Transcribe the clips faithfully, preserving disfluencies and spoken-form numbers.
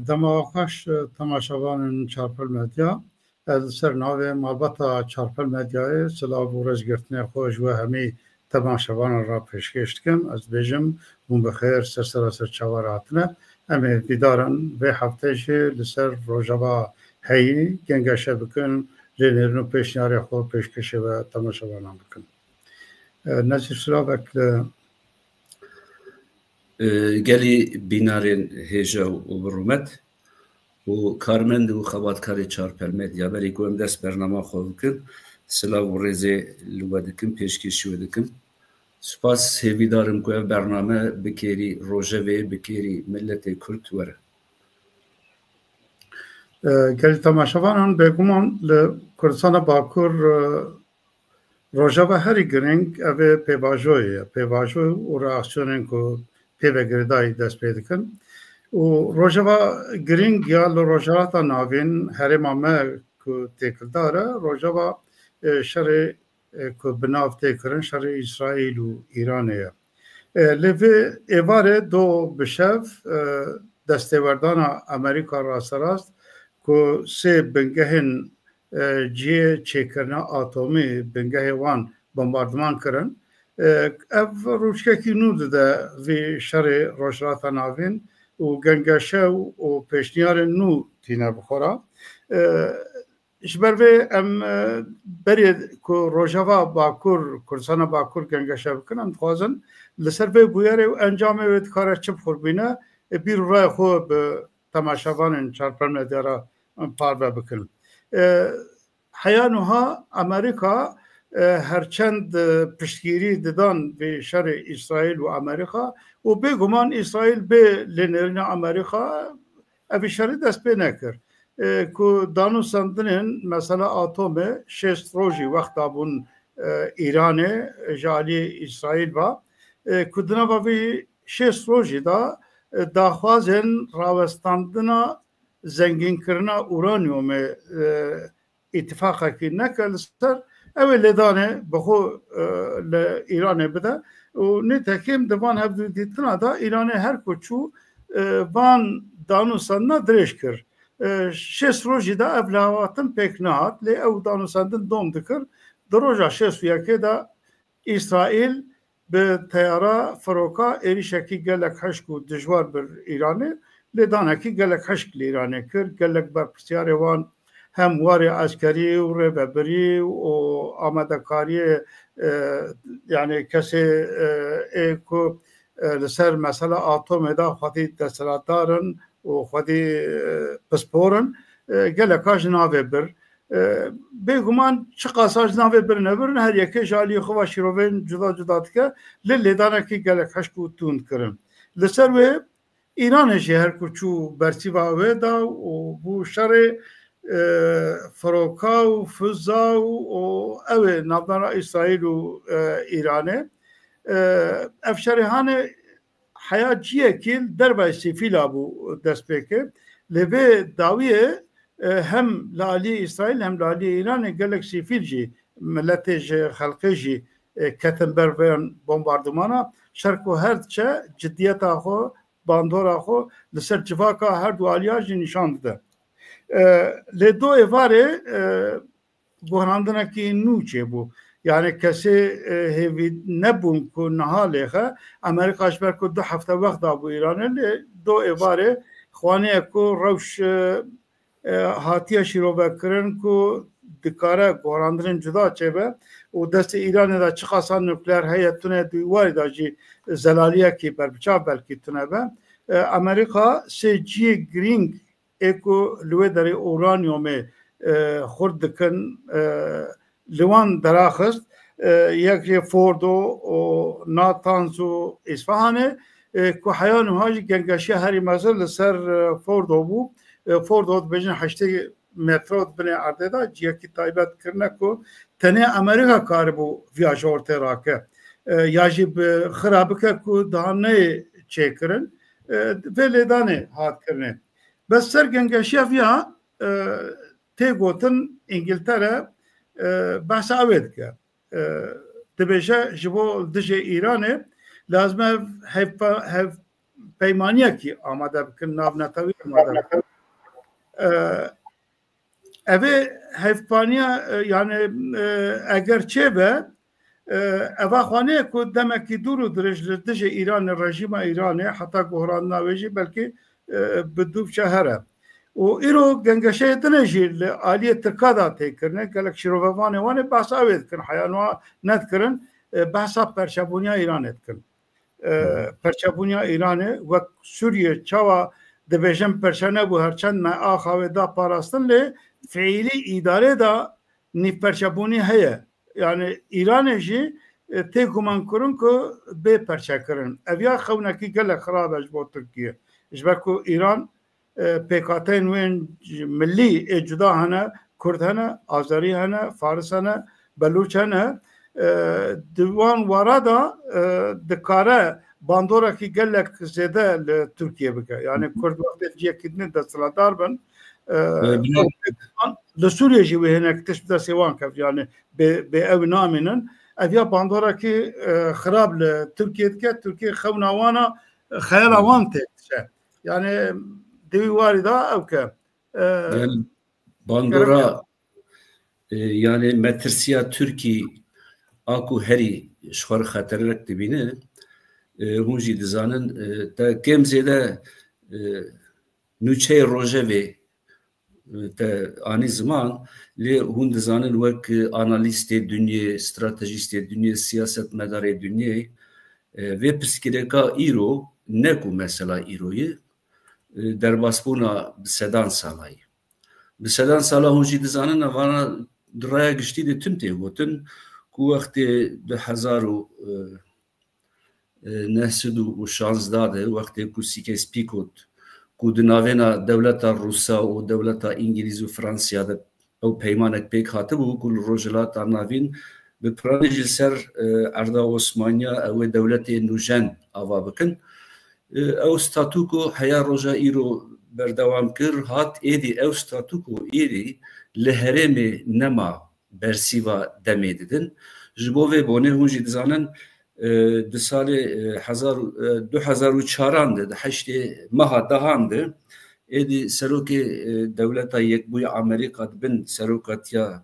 Dema xweş, temaşevanên Çarpel Medya. Ez li ser navê malbata Çarpel Medyayê silav û rêzgirtinê xwe ji we hemî temaşevanan re pêşkêş dikim. Ez dibêjim, hûn bi xêr, ser sera ser çawa re hatine. Em ê hêvîdar in vê hefte jî li ser Rojava heyî gengeşe bikin, lênêrin û pêşniyarê xwe pêşkêşê we temaşevanan bikin. E, Nezîr, silavek li Gelî bînarên hêja û bi rûmet û karmend û xebatkarê Çarpel Medya, berî ku em dest bernama xwe bikin, silav û rêzê li we dikim, pêşkêşî we dikim. Spas hêvîdar im ku ev bername bi kêrî rojevê, bi kêrî miletê Kurd were. E, gelî temaşevanan, bêguman li Kurdistana Bakur, e, rojeva herî girîng ev ê pêvajoyê ye. Pêvajo û reaksiyonên ku pê ve girêdayî dest pê dikin. Û rojeva girîng ya li Rojhilata Navîn, herêma me ku têkildar e, rojeva, e, şerê, e, ku bi nav tê kirin, şerê Îsraîl û Îranê ye. E, lê vê êvarê do bi şev, e, destêwerdana Amerîka rasterast ku sê bingehên, e, cihê çêkirina atomî, bingehê wan bombardiman kirin. E, ev rûçkekî nû dide vî şerê Rojhilata Navîn û gengeşe û pêşniyarên nû tîne bi xwe re. E, Ji ber vê em, e, berê ku Rojava Bakur, Kurdistana Bakur gengeşe bikin, em dixwazin li ser vê bûyerê û encamê wê dikare çi bi xwe bîne, e, bîr û raya xwe bi temaşevanên Çarpel Medya re, em, parve bikin. E, heya nuha Amerîka, e, herçend, e, piştgirî didan vê şerê Îsraîl û Amerîka û bêguman Îsraîl bê lênêrîna Amerîka, ev şerî dest pê nekir. E, ku danûsandinên mesela atomê şêst rojî wexta bûn, e, Îranê ji aliyê Îsraîl ve, e, ku di nava vî şêst rojî de, e, daxwazên rawestandina zengînkirina uranyumê, e, îtifaqekî neke li ser, ew ê lêdanê bi xwe, e, li Îranê bide û nîtekim di van hevdû dîtina de Îranê her ku çû, e, van danûsandina dirêj kir. E, şêst rojî de ev lihevhatin pêk nehat, lê ew danûsandin dom dikir. Di roja şêst û yekê de Îsraîl bi teyara firoka êrîşekî gelek hişk û dijwar bir Îranê, lêdanekî gelek hişk li Îranê kir. Gelek berpirsyarê wan hem warê eskerî û rêvebirî û amadekariyê, e, yani kesê, e, ê ku, e, li ser mesela atomê de xwedî desthilatdar in û xwedî, e, pispor in, e, geleka ji navê bir. E, bêguman çiqasa ji navê birine birin, her yekê ji aliyê xwe ve şîrovên cuda cuda dike, lê lêdanekî gelek hişk û tund kirin. Li ser wê Îranê jî her ku çû bersîva wê da û bû şerê, e, firoka û fiza û, û ew ê navbera Îsraîl û, e, Îranê. E, ev şerê hanê heya ciyekî li dervayê Sêfîla bû dest pê kir. Lê vê dawiyê, e, hem li aliyê Îsraîl hem li aliyê Îranê gelek sivîl jî, miletê ji xelkê jî, e, ketin ber vê bombardimana. Şer ku her diçe cidiyeta xwe, bandora xwe li ser civaka her du aliya jî nîşan dide. E, lê do êvarê, e, guherandinekî nû çêbû. Yani kesê, e, hêvî nebûn ku niha lêxe. Amerîka ji ber ku du hefte wext dabû Îranê, lê do êvarê xwaniye ku rewş, e, e, hatiye şîrovekirin ku dikare guherandinên cuda çêbe û destê Îranê de çiqasa nukleer heye tune di warî de jî zelaliyekî berbiçav belkî tune be. E, Amerîka sê cihê girîng ê ku li wê derê uranyumê, e, xurt dikin, e, li wan deraxist, e, yek jê Fordo û Natanz û Îsfahanê, e, ku heya niha jî gengeşiya herî mezin li ser, e, Fordo bû. E, Fordo dibêjin heştê metro di binê erdê de ciyekî taybet kirine ku tenê Amerîka karibû viya ji ortê rake. E, ya jî bi xira bike ku daha neyê çêkirin. E, vê lêdanê hat kirinê. Bes ser gengeşiya viya, e, tê gotin Îngiltere, e, behsa ew ê dike. E, dibêje ji bo dijê Îranê lazim e hev-, hev-, peymaniyekî amade bikin, navnetewî amade bikin. E, Evê hevpaniya, e, yani, e, eger çêbe, e, eva xwanê ku demekî dûr û dirêj li dijî Îranê, rejîma Îranê, heta guhrandina wê jî belkî, e, bi dûvça here. Û îro gengeşeyê din jî li aliyê Tirka de tê kirine, gelek şîrovevanê wan ê behsa wê dikin, heya nû nedikirin, e, behsa perçebûniya Îranê dikin. E, perçebûniya Îranê wek Sûriye çawa dibêjin perçe nebû, her çend me axa wê da parastin, lê fiîlî îdarê de nîvperçebûnî heye. Yani Îranê jî, e, tê gumankirin ku bê perçekirin. Ev ya xewnekî gelek xirab e ji bo Tirkiye. Ji ber ku Îran, e, pêkhateyên wên milî ê cuda hene, Kurd hene, Azerî hene, Faris hene, Belûç hene. E, di wan wara de, e, dikare bandorekî gelek zêde li Tirkiye bike. Yani Kurd wextê ciyekî din desthilatdar bin, e, E, bina- li Sûriye jî wê hinek tişt bi destê wan kevt. Yani bê, bê ew namînin. Ev ya bandorekî, e, xirab li Tirkiye dike. Tirkiye xewna wana, e, xeyala wan tê dişe. Yani di wî warî de ew ke, e, Yani bandora, e, yani metirsiya Tirkî a ku herî ji xwe re xeternek dibîne, e, hûn jî dizanin, e, te kêm zêde, e, nûçeyê rojevê, e, te anî ziman, lê hûn dizanin wek analîstê dinyê, stratejîstê dinyê, siyasetmedarê dinyê, e, vê pirsgirêka îro ne ku mesela îro ye, e, derbasbûna bi sedan sala ye. Bi sedan sala hûn jî dizanin, evana di raya giştî de tim tê gotin ku wextê di hezar û, e, e, neh sed û şanzda de, wextê ku Sykes-Picot, ku di navêna dewleta Rûsa û dewleta Îngilîz û Fransiya de ew peymanek pêk hatibû, ku li Rojhilata Navîn bi piranî jî li ser, e, erda Osmaniya ew ê dewletê nûjen ava bikin. E, ew statûko heya roja îro berdewam kir, hat êdî ew statûko êdî li herêmê nema bersîva demê didin. Ji bo vê bonê hûn jî dizanin, e, di salê, e, hezar û, e, du hezar û çaran de, di heştê meha dehan de, êdî serokê, e, dewleta Yekbûyî Amerîka di bin serokatiya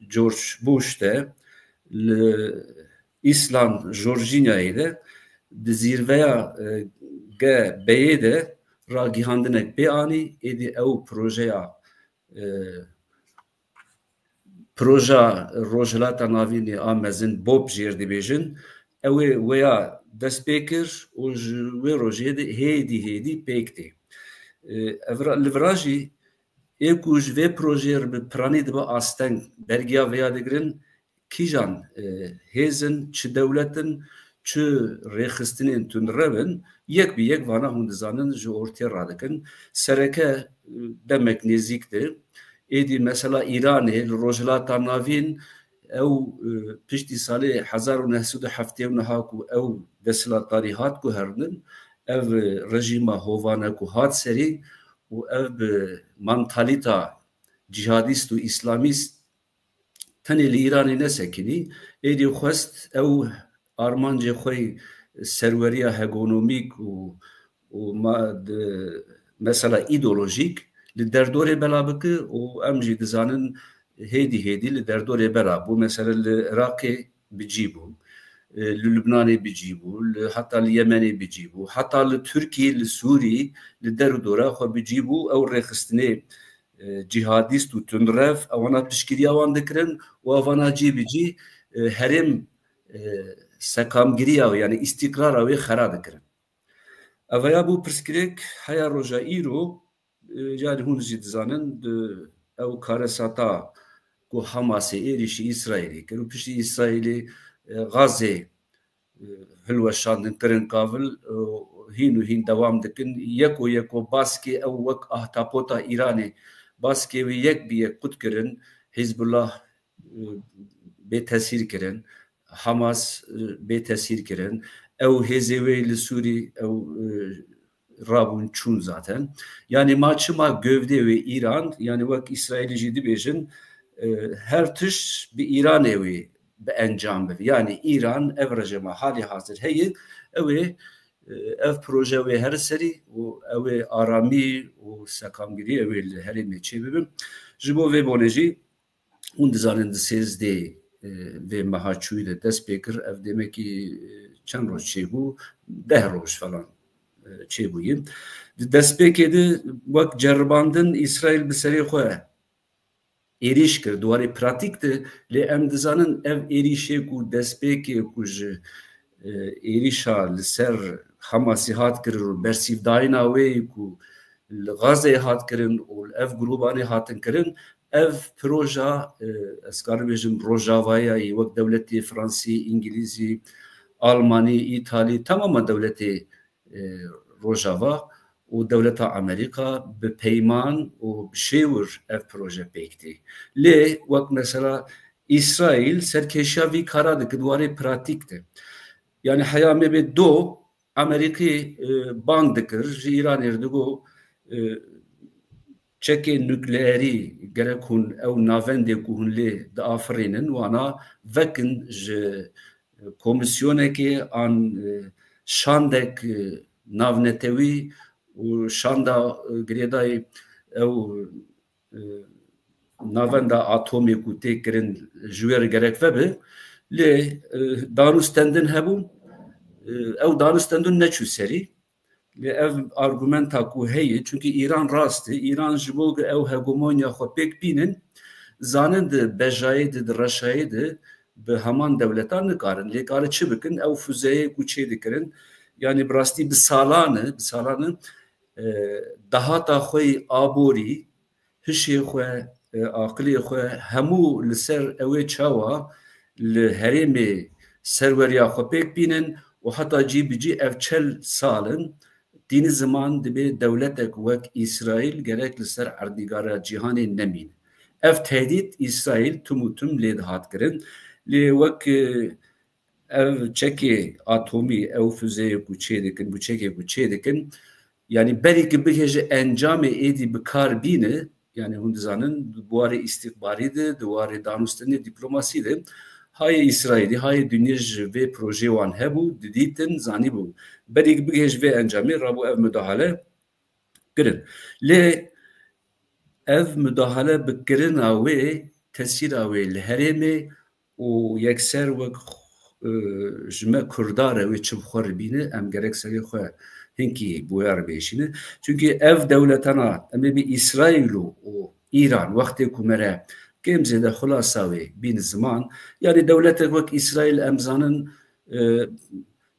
George Bush de li Îsland, Jorjînyayê de di zîrveya, e, G B'yê de ragihandinek pê anî, êdî ew projeya, e, proja Rojhilata Navînê a mezin BOP jêr dibêjin, ew ê wêya dest pê kir û ji wê rojê de hêdî hêdî pêk tê. E, ev ra-, li vira jî ê ku ji vê projeyê re bi piranî dibe asteng, bergiya vêya digirin, kîjan, e, hêz in, çi dewlet in, çi rêxistinên tundrev in, yek bi yek vana hûn dizanin ji ortê radikin. Sereke, e, demek nêzîk de, êdî mesela Îranê li Rojhilata Navîn, ew, e, piştî salê hezar û neh sed û heftê û neh ku ew desthilatdarî hat guherînin, ev, e, rejîma hovane ku hat serî û ev bi mantalîta cîhadîst û îslamîst tenê li Îranê nesekinî, êdî xwest ew armancê xwe yê serweriya hegemonîk û, û ma-, di, mesela îdeolojîk li derdorê bela bike û em jî dizanin hêdî hêdî li derdorê bela bû. Mesela li Iraqê bi cî bû, e, li Lubnanê bi cî bû, li, heta li Yemenê bi cî bû, heta li Tirkiyê, li Sûrî, li der û dora xwe bi cî bû. Ew rêxistinê, e, cîhadîst û tundrev, ewana piştgiriya wan dikirin û evana cî bi cî, e, herêm, e, sekamgiriya wê, yani îstîqrara wê xera dikirin. Eveya bû pirsgirêk heya roja îro, e, yani hûn jî dizanin, di ew karesata ku Hamasê êrîşî Îsraîlê kir û piştî Îsraîlê, e, Gazê, e, hilweşandin kirin kavil, e, hîn û hîn dewam dikin. Yeko yeko baskê ew wek ahtapota Îranê, baskê wê yek bi yek qut kirin. Hizbullah, e, bê tesîr kirin. Hamas, e, bê tesîr kirin. Ew hêzê wê li Sûrî, ew, e, rabûn çûn zaten. Yani ma çima gövdê wê Îran, yani wek Îsraîlî jî dibêjin, e, her tişt bi Îranê wê bi encam bibe. Yani Îran ev rejîma halê hazir heye, ew ê Ev proje wê her serî û ew ê aramî û sekamgirî ew ê li herêmê çêbibin. Ji bo vê bonê jî hûn dizanin di sêzdê, e, vê meha çûyî de dest pê kir. Ev demekî, e, çend roj çêbû? Deh roj falan, e, çêbûyî. Di destpêkê de wek ceribandin Îsraîl bi serê xwe êrîş kir, di warê pratîk de, lê em dizanin ev êrîşê ku destpêkê ku ji, e, êrîşa li ser Hamasê hat kirin û bersîvdayîna wê ku li Gazeyê hat kirin û li ev grûbanê hatin kirin, ev proja, e, ez karim bêjim rojavayayî wek dewletê Fransî, Îngilîzî, Almanî, Îtalî, temama dewletê e, Rojava û dewleta Amerîka bi peyman û bi şêwir ev proje pêk tê. Lê wek mesela Îsraîl serkêşiya vî kara dike di warê pratîk de. Yani heya me bê do Amerîkî, e, bang dikir, ji Îranê re digo, e, çekê nukleerî gerek hûn ew navendê ku hûn lê diafirînin, wana vekin ji komisyonekê an, e, şandek, e, navnetewî û şanda, e, girêdayî ew, e, navenda atomê ku tê kirin ji wê re gerek vebe. Lê, e, danûstendin hebû, e, ew danûstendin neçû serî. Lê ev argumenta ku heye, çunkî Îran rast e, Îran ji bo ku ew hegemonya xwe pêk bînin, zanin di bejayê de, di reşayê de bi heman dewletan nikarin. Lê kare çi bikin? Ew fuzeyê ku çê dikirin, yanî bi rastî bi salan e, bi salan e, e, dahata xwe yê aborî, hişê xwe, e, aqilê xwe, hemû li ser ew ê çawa li herêmê serweriya xwe pêk bînin û heta cî bi cî ev çel sal in, dîni ziman dibê dewletek wek Îsraîl gerek li ser erdnîgara cîhanê nemîne. Ev tehdît Îsraîl tim û tim lê dihat kirin. Lê wek, e, ev çekê atomî, ew fuzeyê ku çê dikin, bu çekê ku çê dikin, yanî berî ki bihêje encamê êdî bi kar bîne, yanî hûn dizanin, di warê îstîxbarî de, di warê danûstinê dîplomasî de, hayê Îsraîlî, hayê dinyê ji vê projeyê wan hebû, didîtin, zanîbû. Berî ki bigihêje vê encamê, rabû ev mudahale kirin. Lê ev mudahale bi kirina wê, tesîra wê li herêmê û yekser wek, e, ji me Kurda re wê çi bi xwe re bîne, em gerek serê xwe hinkî boyar bêşîne. Çunkî ev dewletana, em ê bî Îsraîl û, û Îran, wextê ku me re kêm zêde xulasa wê bîne ziman, yanî dewletek wek Îsraîl em zanin, e,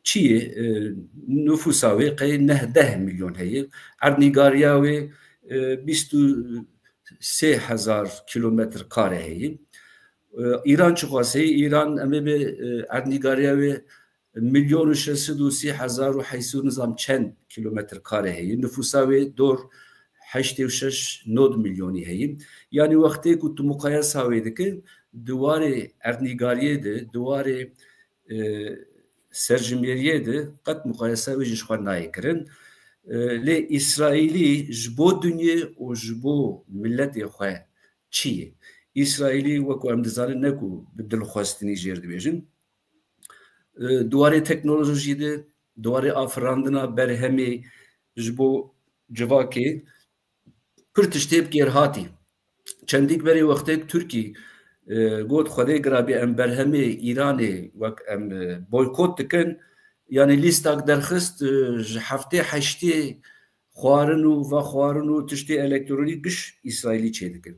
çi ye, e, nufûsa wê qey neh deh milyon heye, erdnîgariya wê, e, bîst û sê hezar kilometr kare heye. E, Îran çiqas heye? Îran em ê bê, e, erdnîgariya wê milyon û şeş sed û sî hezar û heyt sed û nizam çend kilometr kare heye. Nifûsa wê dor heştê û şeş nod milyonî heye. Yanî wextê ku tu muqayesa wê dike, di warê erdnîgariyê de, di warê, e, serjimêriyê de qet muqayesa wê jî ji xwe nayê kirin. E, lê Îsraîlî ji bo dinyê û ji bo miletê xwe çi ye? Îsraîlî, wek ku em dizanin, ne ku bi dilxwestinî jêr dibêjin. E, di warê teknolojiyê de, di warê afirandina berhemê ji bo civakê pir tiştê bi kêr hatî. Çendîk berê wextêk Tirkî, e, got, Xwedê girabî em berhemê Îranê wek em, e, boykot dikin, yanî lîstak derxist, e, ji heftê heştê xwarin û vexwarin û tiştê elektronîk giş Îsraîlî çêdikin.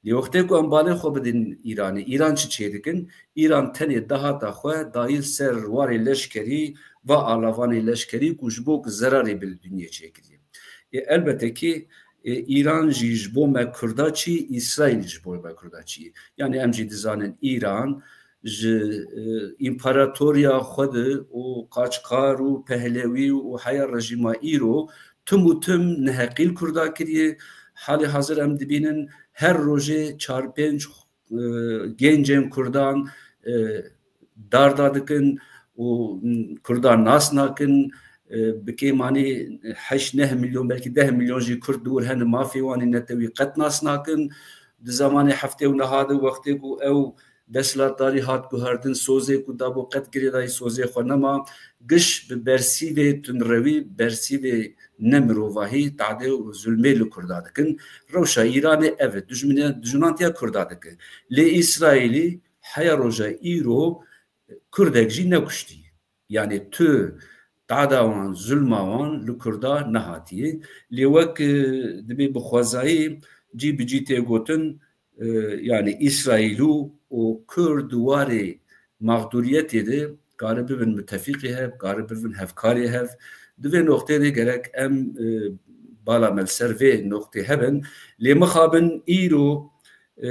Lê wextê ku em balê xwe bidin Îranê, Îran çi çêdikin? Îran tenê dahata xwe dayî ser warê leşkerî, va alavanê leşkerî ku ji bo ku zerarê bi li dinyê çêkiriye. Ê, elbete ki, ê, Îran jî ji bo me Kurda çi, Îsraîl ji bo me Kurda çi. Yani em jî dizanin Îran ji, e, împaratoriya xwe de û qaçkar û pehlewî û heya rejîma îro tim û tim neheqî li Kurda kiriye. Halê hazir em dibînin her rojê çar pênc, e, gencên Kurdan, e, darda dikin û Kurdan nas nakin. E, bi kêmanî heşt neh milyon, belkî deh milyon jî Kurd dûr hene, mafê wan ê netewî qet nas nakin. Di zamanê heftê û neha de wextê ku ew desthilatdarî hat guhertin, sozê ku dabû qet girêdayî sozê xwe nema, giş bi bersîvê tundrewî, bersîvê nemirovahî, tadê û zulmê li Kurda dikin. Rewşa Îranê ev e, dijmine-, dijminantiya Kurda dike. Lê Îsraîlî heya roja îro Kurdek jî nekuştî. Yanî tu tada wan, zulma wan li Kurda nehatiye. Lê wek, e, dibê bi xwezayî cî bi cî tê gotin, e, yanî Îsraîl û, û Kurd di warê mexdûriyetê de kare bibin mitefîqê hev, kare bibin hevkarê hev. Di vê noqtê de gerek em, e, bala me li ser vê noqtê hebin. Lê mixabin îro, e,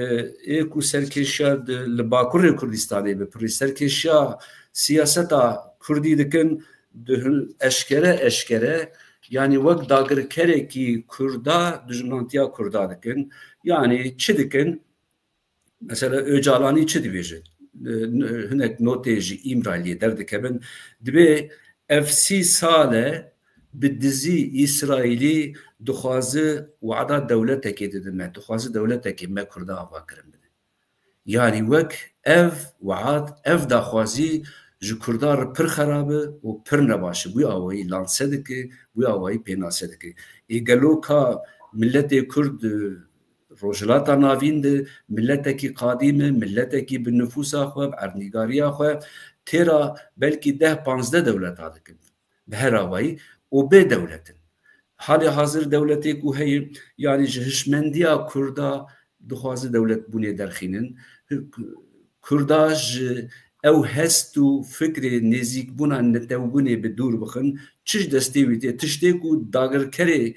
ê ku serkêşiya di, li Bakurê Kurdistanê bipirî, serkêşiya siyaseta Kurdî dikin, di hin-, eşkere eşkere, yanî wek dagirkerekî Kurda, dijminantiya Kurda dikin. Yanî çi dikin? Mesela Ocalanî çi dibêje? E, n-, hinek notê ji Îmraliyê derdikevin. Dibê ev sî sal e bi dizî Îsraîlî dixwazi wada dewletekê dide me, dixwazi dewletekê me Kurda ava kirin bide. Yanî wek ev wead, ev daxwazî ji Kurda re pir xerab e û pir nebaş e. Wî awayî lanse dike, wî awayî pênase dike. Ê gelo ka miletê Kurd, e, Rojhilata Navîn de miletekî qadîm e, miletekî bi nifûsa xwe, bi erdnîgariya xwe, têra belkî deh panzdeh dewleta dikin. Bi her awayî û bê dewlet in. Halê hazir dewletê ku heye, yanî ji hişmendiya Kurda dixwaze dewletbûnê derxînin. Kurda ji ew hest û fikrê nêzîkbûna netewbûnê bi dûr bixin. Çi ji destê wî tê? Tiştê ku dagirkerê,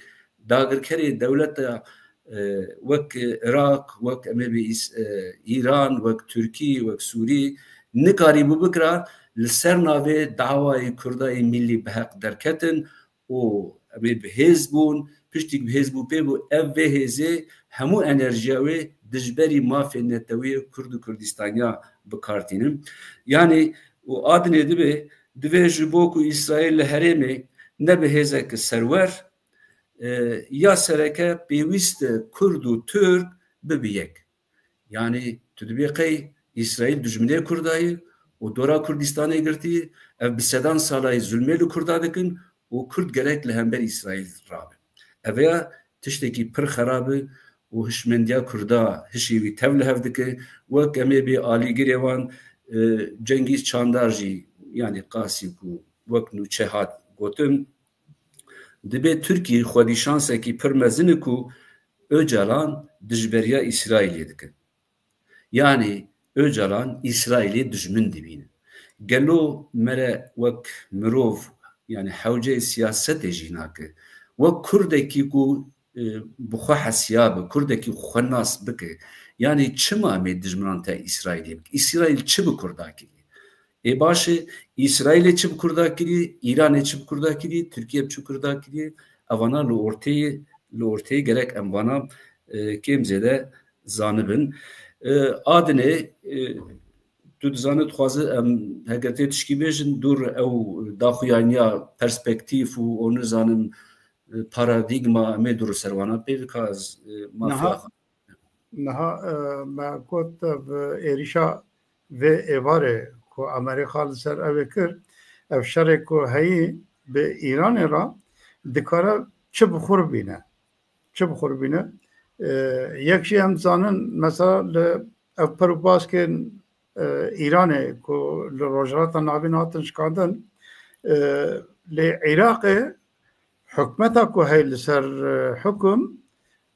dagirkerê dewleta, e, wek Iraq, wek em ê bê Îs-, e, Îran, wek Tirkî, wek Sûrî nikarîbû bikira, li ser navê dawayê Kurda yê mîllî bi heq derketin û em ê bi hêz bûn, piştî ku bi hêz bû pê bû, ev vê hêzê hemû enerjiya wê dijberî mafê neteweyê Kurd û Kurdistaniya bi kar tînin. Yanî û a dinê dibe, divê ji bo ku Îsraîl li herêmê nebe hêzeke serwer, e, ya sereke pêwîst e Kurd û Tirk bibe yek. Yanî tu dibê qey Îsraîl dijminê Kurda ye û dora Kurdistanê girtî, ev bi sedan sala ye zulmê li Kurda dikin û Kurd gerek li hember Îsraîl rabe. Ev ya tiştekî pir xerab e û hişmendiya Kurda hişê wî tev li hev dike. Wek em ê bê alîgirê wan, e, Cengîz Çandar jî, yanî qasî ku wek nûçe hat gotin, Dibê Tirkî xwedî şansekî pir mezin e ku Ocalan dijberiya Îsraîlê dike. Yanî Ocalan Îsraîlê dijmin dibîne. Gelo mere wek mirov, yanî hewceyê siyasetê jî nake. Wek Kurdekî ku, e, bi xwe hesiya be, Kurdekî xwe nas bike. Yanî çima em ê dijminantiya Îsraîlê bike? Îsraîl çi bi Kurda kiriye? Ê baş e, Îsraîlê çi bi Kurda kiriye, Îranê çi bi Kurda kiriye, Tirkiye bi çi Kurda kiriye, evana li orteyê, li orteyê gerek em vana, e, kêm zêde zanibin. E, a dinê, e, tu dizanî dixwaze em heger tê tişkî bêjin, dûr ew daxuyaniya perspektîf û, û nizanim, e, paradîgma em ê dûr ser wana pê bika ez, e, mafiya Niha xwe. Niha, e, me got ev êrîşa vê êvarê ku Amerîka li ser ew ê kir, ev şerê ku heyî bi Îranê re dikare çi bi xwe re bîne, çi bi xwe re bîne. E, yek jî em dizanin, mesela li ev pir û baskên, e, Îranê ku li Rojhilata Navîn hatin şikandin, e, lê Iraqê hikûmeta ku heye li ser, e, hikum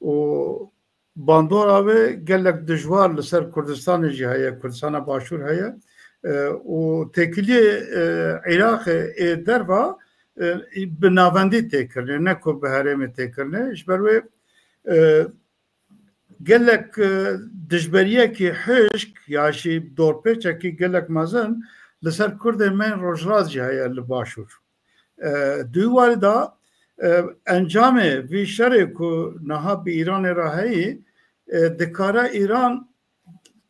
û bandora wê gelek dijwar li ser Kurdistanê jî heye, Kurdistana Başûr heye, e, û têkiliyê, e, Iraqê ê derva, e, bi navendî tê kirinê, ne ku bi herêmê tê kirinê. Ji ber wê, e, gelek, e, dijberiyekî hişk ya jî dorpêçekî gelek mezin li ser Kurdên me yên Rojhilat jî heye li Başûr. E, di wî warî de, e, encamê vî şerê ku niha bi Îranê re heyî, e, dikare Îran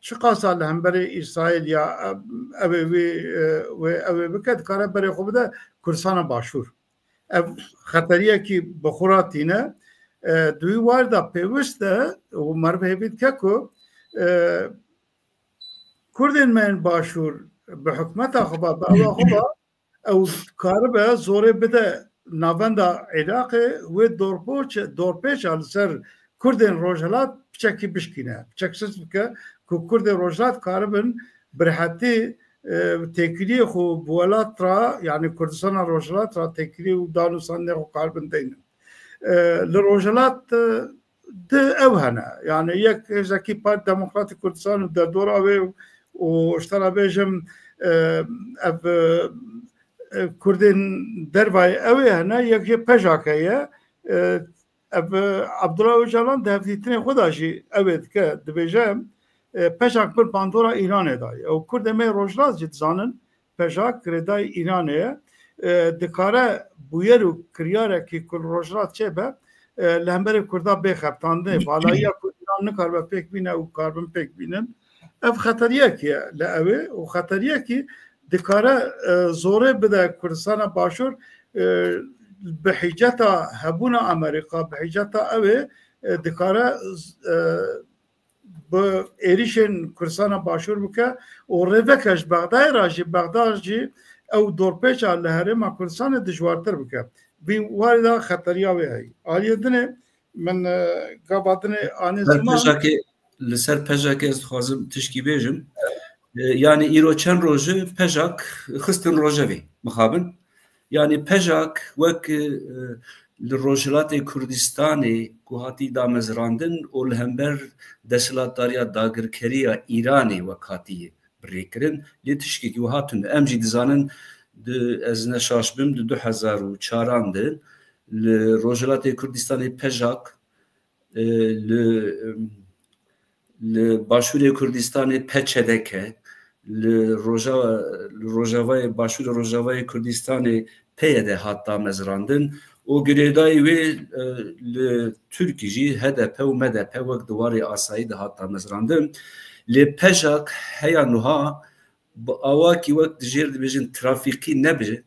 çiqasa li hemberî Îsraîl ya, e, ew ê wî, e, wê ew ê bike, dikare berê xwe bide Kurdistana Başûr. Ev xeteriyekî bi xwe re tîne. E, di wî warî de pêwist e û meriv hêvî dike ku, e, Kurdên me yên başûr bi hikûmeta xwe ve, bi ewa xwe ve, ew karibe zorê bide navenda Iraqê, wê dorpoç-, dorpêça li ser Kurdên Rojhilat piçekî bişkîne, piçek sist bike, ku Kurdên Rojhilat karibin bi rehetî, e, têkiliyê xwe bi welat re, yanî Kurdistana Rojhilat re têkilî û dan û sandê xwe karibin deynin. E, li Rojhilat, e, di ew hene. Yanî yek hêzekî Parti Demokratîk Kurdistan û derdora wê û, û ji te re bêjim, e, ev, e, e, Kurdên dervayê ew ê hene, yek jê PJAK ye. E, ev, e, Abdullah Ocalan di hevdîtinê xwe de jî ew ê dike, dibêje, e, PJAK bir bandora Îranê dayê. Ew Kurdê me yê Rojhilat jî dizanin, PJAK girêdayî Îranê ye. E, dikare bûyer û kiryarekî ku li Rojhilat çêbe, e, li hemberê Kurda bê xebitandinê, valayiya ku Îran nikaribe pêk bîne û karibin pêk bînin. Ev xeteriyekî ye li ew ê û xeteriyekî dikare, e, zorê bide Kurdistana Başûr, e, bi hîceta hebûna Amerîka, bi hîceta ew ê, e, dikare, e, bi êrîşên Kurdistana Başûr bike û rêveke ji Bexdayê re jî, Bexda jî ew dorpêça li herêma Kurdistanê dijwartir bike. Vî warî de xeteriya wê heye. Aliyê dinê min, e, gava dinê anî Li ser ziman. PJAKê, li ser PJAKê ez dixwazim tişkî bêjim. E, yanî îro çend roj e PJAK xistin rojevê mixabin. Yanî PJAK wek, e, li Rojhilatê Kurdistanê ku hatî damezrandin û li hember desthilatdariya dagirkeriya Îranê wek hatiye birêkirin, lê tiştekî wiha tune. Em jî dizanin, di, ez ne şaş bim, di du hezar û çaran de li Rojhilatê Kurdistanê PJAK, e, li, em, li Başûrê Kurdistanê PÇDK, li Roja-, li Rojavayê, Başûrê Rojavayê Kurdistanê PYD hat damezrandin û girêdayî wê, e, li Tirkî jî HDP û MDP wek di warê asayî de hat damezrandin. Lê PJAK heya nuha bi awakî wek di jêr dibêjin trafîkî nebe,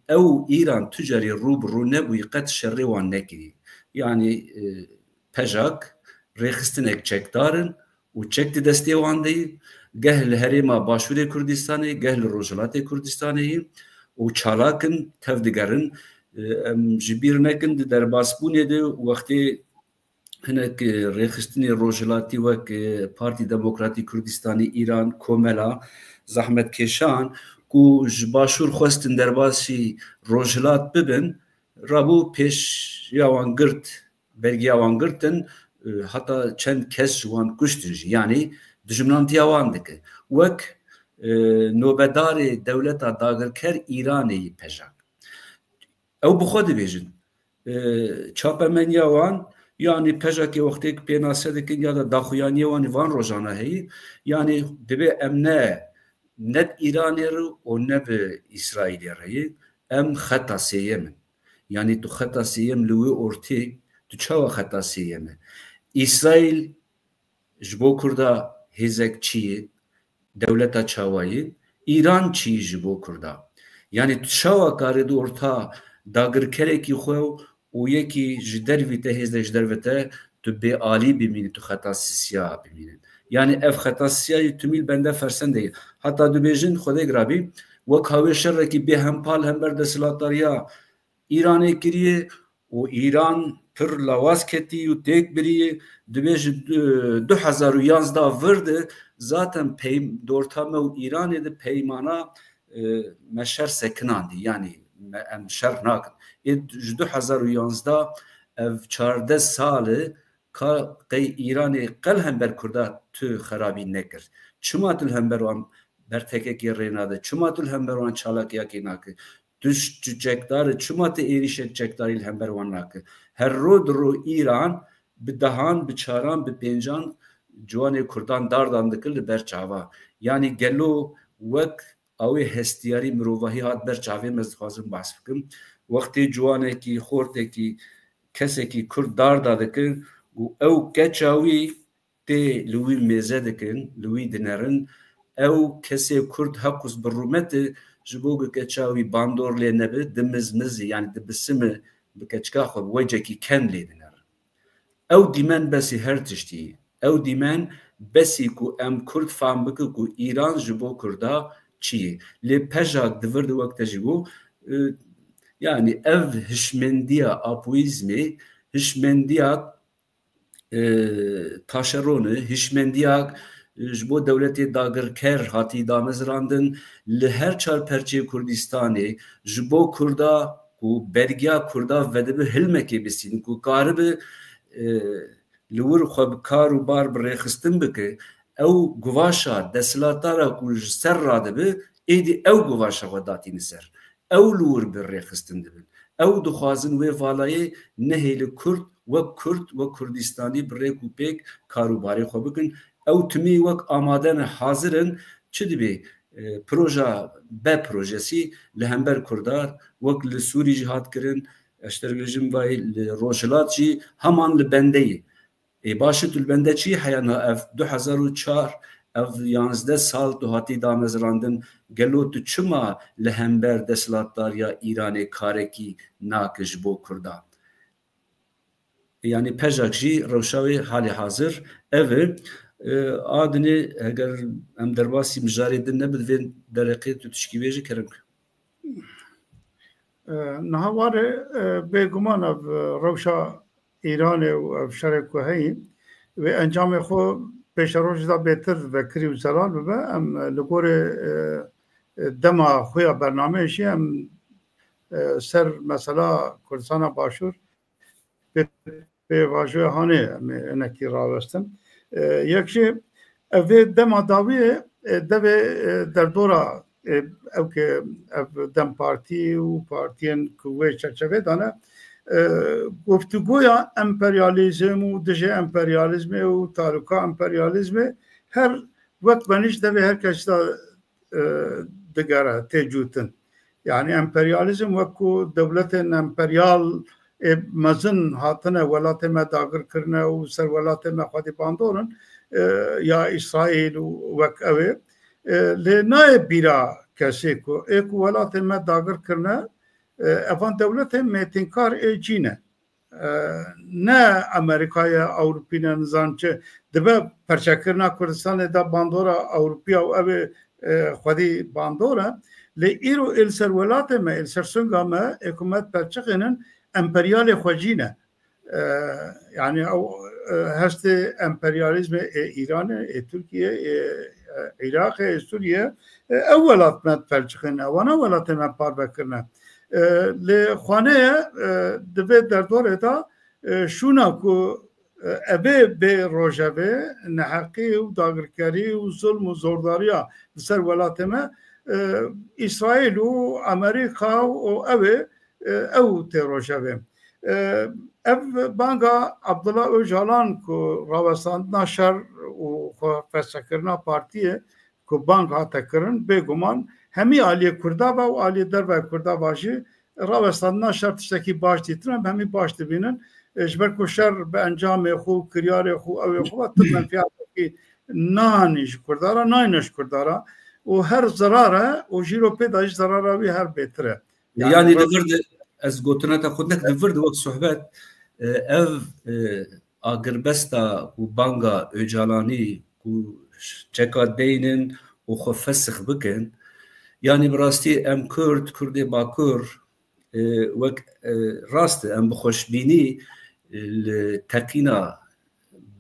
ew Îran tu carî rû bi rû nebûyî qet şerê wan nekirî. Yanî, e, PJAK rêxistinek çekdar in û çek di destê wan de ye. Geh li herêma Başûrê Kurdistanê, geh li Rojhilatê Kurdistanê ye û çalak in, tev digerin. E, em ji bîr nekin, di derbasbûnê de wextê hinek, e, rêxistinê rojhilatî wek, e, Partî Demokratîk Kurdistanê Îran, Komela Zehmetkêşan ku ji Başûr xwestin derbasî Rojhilat bibin, rabû pêşiya wan girt, bergiya wan girtin, e, heta çend kes ji wan kuştin jî. Yanî dijminantiya wan dike. Wek, e, nobedarê dewleta dagirker Îranê yî PJAK. Ew bi xwe dibêjin. E, çapemeniya wan, yanî PJAKê wextê ku pênase dikin ya da daxuyaniyê wan, van rojana heye. Yanî divê em ne, ne bi Îranê re û ne bi Îsraîlê re ye. Em xeta sêyem in. Yanî tu xeta sêyem li wê ortê, tu çawa xeta sêyem e? Îsraîl ji bo Kurda hêzek çi ye? Dewleta çawa ye? Îran çi ye ji bo Kurda? Yanî tu çawa karê di orta dagirkerekî xwe û yekî ji dervî te, hêzek ji derve te, tu bê alî bimînî, tu xeta sisiya bimînin. Yanî ev xeta sisiya yê tu mîl bende fersendê ye. Heta dibêjin, Xwedê girabî, wek hawê şerekî bêhempa li hember desthilatdariya Îranê kiriye û Îran pir lawaz ketî û têk biriye. Dibêje du, du hezar û yanzdeh vir de zaten peym-, di orta me û Îranê de peymana, e, me şer sekinandî. Yanî me, em şer nakin. Ê ji du hezar û yanzdeh ev çardeh sal e ka qey Îranê qe li hember Kurda tu xerabî nekir? Çima tu li hember wan bertekekê rê nade? Çima tu li hember wan çalakiyakê nake? Tu ş-, tu çekdar e, çima tu êrîşek çekdarî li hember wan nake? Her ro di ro Îran bi dehan, bi çaran, bi pêncan ciwanê Kurdan dardan dikir li ber çava. Yanî gelo wek awê hestiyarî mirovahî hat ber çavê me, ez dixwazim behs bikim. Wextê ciwanekî, xortekî, kesekî Kurd darda dikin û ew keça wî tê li wî mêze dikin, li wî dinerin. Ew kesê Kurd heqûs bi rûmet e, ji bo ku keça wî bandor lê nebe, dimizmize, yanî dibisime bi keçika xwe, bi wecekî ken lê dinerin. Ew dîmen besî her tiştî. Ew dîmen Besî ku em Kurd fam bikin ku Îran ji bo Kurda çi ye. Lê pejak di vir de wek te jî got, e, yanî ev hişmendiya apoyîzmê, hişmendiya, e, taşerone, hişmendiya, e, ji bo dewletê dagirker hatî damezrandin, li her çar perçeyê Kurdistanê ji bo Kurda ku bergiya Kurda vedibe hilmekê bistînin ku karibe, e, li wir xwe bi kar û bar bi rêxistin bike, ew guvaşa desthilatdara ku ji ser radibe, êdî ew guvaşa xwe datîne ser. Ew li wir bi rêxistin dibin. Ew dixwazin wê valayê nehêli Kurd, wek Kurd, wek Kurdistanî bi rêk û pêk kar û barê xwe bikin. Ew timî wek amade ne, hazir in. Çi dibe, e, proja B projesî li hember Kurda, wek li Sûrî jî hat kirin, ez ji te re bêjim vay li Rojhilat jî heman li bendeyê. Ê baş e, tu li bende çi heya niha ev du hezar û çar, ev yanzdeh sal tu hatî damezrandin, gelo tu çima li hember desthilatdariya Îranê karekî nake ji bo Kurda? Yanî pejak jî rewşa wê halê hazir ev e. E, a dinê heger em derbasî mijarê din nebin, vê dereqê tu tişkî bêjî kerem ke. E, niha warê, e, bêguman ev, e, rewşa Îranê û ev şerê ku heyî, wê encamê xwe pêşerojê de bêtir vekirî û zelal bibe. Em, e, li gorê, e, e, dema xwe ya bernameyê jî em, e, ser mesela Kurdistana Başûr pê, pê vajoya hanê em ê hinekî rawestin. E, yek jî ev vê dema dawiyê, e, devê, e, derdora, e, ew ke ev DEM Partî û partiyên ku wê çerçevê de ne, e, guftûgoya emperyalîzm û dijî emperyalîzmê û taluka emperyalîzmê her wek benîş devê her kes de e, digere, tê cûtin. Yanî emperyalîzm wek ku dewletên emperyal ê mezin hatine welatê me dagir kirine û ser welatê me xwedî bandor in, e, ya Îsraîl û wek ew ê, e, lê nayê bîra kesê ku ê ku welatê me dagir kirine, e, evan dewletên mêtînkar ê cî ne. E, ne Amerîka ye, Ewropî ne, nizan çi. Dibe perçekirina Kurdistanê de bandora Ewropiya û ev ê, e, xwedî bandor e. Lê îro ê li ser welatê me, ê li ser sunga me, ê ku me diperçixînin, emperyalê xwe cî ne. E, yanî ew, e, hestê emperyalîzmê ê Îranê, ê Tirkiyê, ê, e, Iraqê, ê Sûriyê, e, ew welat me diperçixînin, ewana welatê me parve kirine. E, lê xwanê ye, e, di vê derdorê de, e, şûna ku, e, evê bê rojevê neheqî û dagirkerî û zulm û zordariya li ser welatê me, e, Îsraîl û Amerîka û ew ê, e, ew tê rojevê. E, ev banga Abdullah Ocalan ku rawestandina şer û xwe fesihkirina partiyê ku bang hate kirin, bêguman hemî aliyê Kurda ve û aliyê derve Kurda ve jî rawestandina şer tiştekî baş dîtin, em hemî baş dibînin. E, ji ber ku şer bi encamê xwe, kiryarê xwe, ew ê xwe ve tu menfiyatekî nanî ji Kurda re, nayne ji Kurda re û her zerar e û jîro pê de jî zerara wî her bêtir e. Yanî Yanî li vir de ez gotina te xwe nek li vir de wek sohbet, e, ev, e, agirbesta û banga Ocalanî ku çeka deynin û xwe fesix bikin, yanî bi rastî em Kurd, Kurdê Bakur, e, wek, e, rast e, em bi xweşbînî, e, li teqîna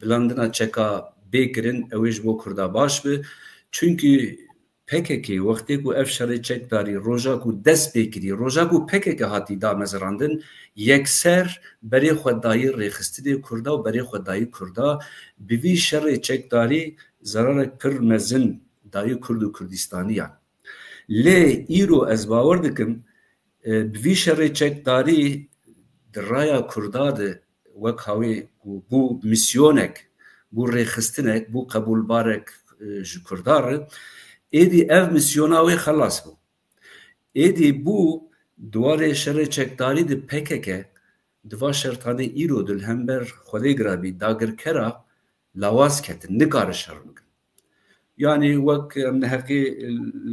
bilandina çeka bê kirin, ew ê ji bo Kurda baş be. Çunkî P K K wextê ku ev şerê çekdarî, roja ku dest pê kirî, roja ku P K K hatî damezrandin, yekser berê xwe dayî rêxistinê Kurda û berê xwe dayî Kurda, bi vî şerê çekdarî zerarek pir mezin dayî Kurd û Kurdistaniyan. Lê îro ez bawer dikim, e, bi vî şerê çekdarî di raya Kurda de wek hawê ku bû misyonek, bû rêxistinek, bû qebûlbarek, e, ji Kurda re, êdî ev misyona wê xelas bû. Êdî bû di warê şerê çekdarî de P K K di va şertanê îro de li hember Xwedê girabî dagirkera lawaz ketin, nikare şer bikin. Yanî wek em neheqî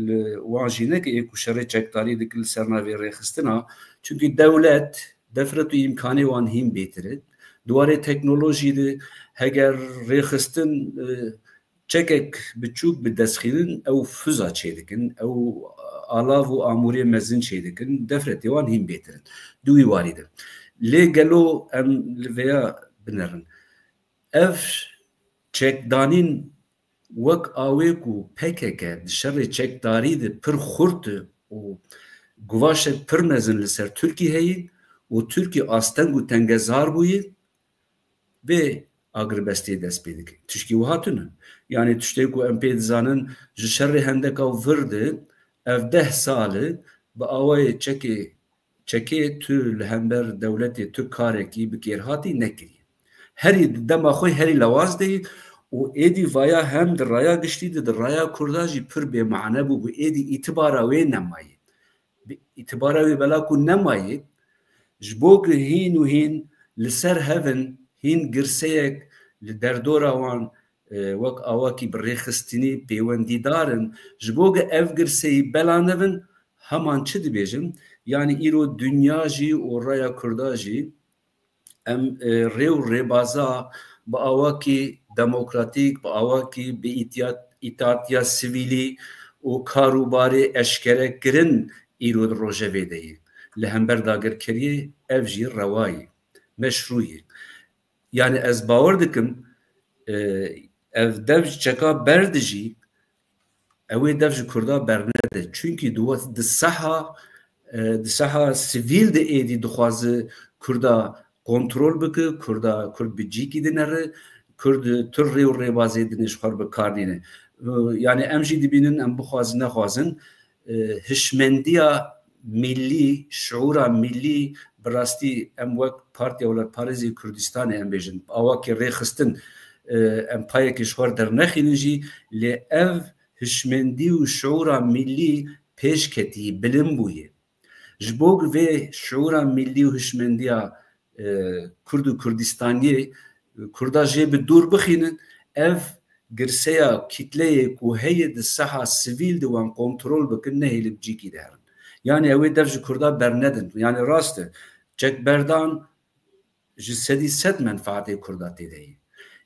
li wan jî neke ê ku şerê çekdarî dikin li ser navê rêxistina, çunkî dewlet defret û îmkanê wan hîn bêtir e. Di warê teknolojî de heger rêxistin, e, çekek biçûk bi destxînin ew füza çêdikin, ew alav û amûrê mezin çêdikin, defretê wan hîn bêtir in. Di wî warî de. Lê gelo em li vêya binerin? Ev çekdanîn wek awê ku P K K di şerê çekdarî de pir xurt e û guvaşek pir mezin li ser Tirkî heye û Tirkî asteng û tengezar bûye, vê agirbestiyê dest pê dike. Tişkî wiha tune. Yanî tiştê ku em pê dizanin, ji şerê hendeka vir de ev deh sal e bi awayê çekê çekê tu li hember dewletê tu karekî bi kêrhatî nekiriye. Herî di dema xwe herî lewaz de yî û êdî vaya hem di raya giştî de, di raya Kurda jî pir bêmane bû, bû êdî îtibara wê nemayê. Bi îtibara wê bela ku nemayê, ji bo ku hîn û hîn li ser hev in, hîn girseyek li derdora wan, e, wek awakî bi rêxistinî pêwendîdar in, ji bo ku ev girseyî bela nevin, heman çi dibêjin? Yanî îro dinya jî û raya Kurda jî em, e, rê û rêbaza bi awakî demokratîk, bi awakî bi îtiyat-, îtaatiya sivîlî û karûbarê eşkerekirin îro di rojevê de ye. Li hember dagirkeriyê ev jî rewa ye, meşrû ye. Yanî ez bawer dikim, e, ev dev ji çeka berdijî, ew ê dev ji Kurda bernede. Çunkî di we-, di seha, e, di seha sivîl de êdî dixwaze Kurda kontrol bike, Kurda, Kurd bi cîkî dinere, Kurd tu rê û rêbazê dinê ji xwe re bi kar nîne. E, yanî em jî dibînin, em bixwazin nexwazin, e, hişmendiya mîllî, şiûra mîllî, bi rastî em wek Partiya Welatparêzê Kurdistanê em bêjin, awakî rêxistin, e, em payekê ji xwe re dernexînin jî, lê ev hişmendî û şiûra mîllî pêş ketî, bilind bûye. Ji bo ku vê şiûra mîllî û hişmendiya, e, Kurd û Kurdistaniyê, e, Kurda jê bi dûr bixînin, ev girseya kîtleyê ku heye di seha sivîl de wan kontrol bikin, nehêlin bi cîkî de herin. Yanî ew ê dev ji Kurda bernedin. Yanî rast e, çekberdan ji sedî sed menfaetê Kurda tê de ye.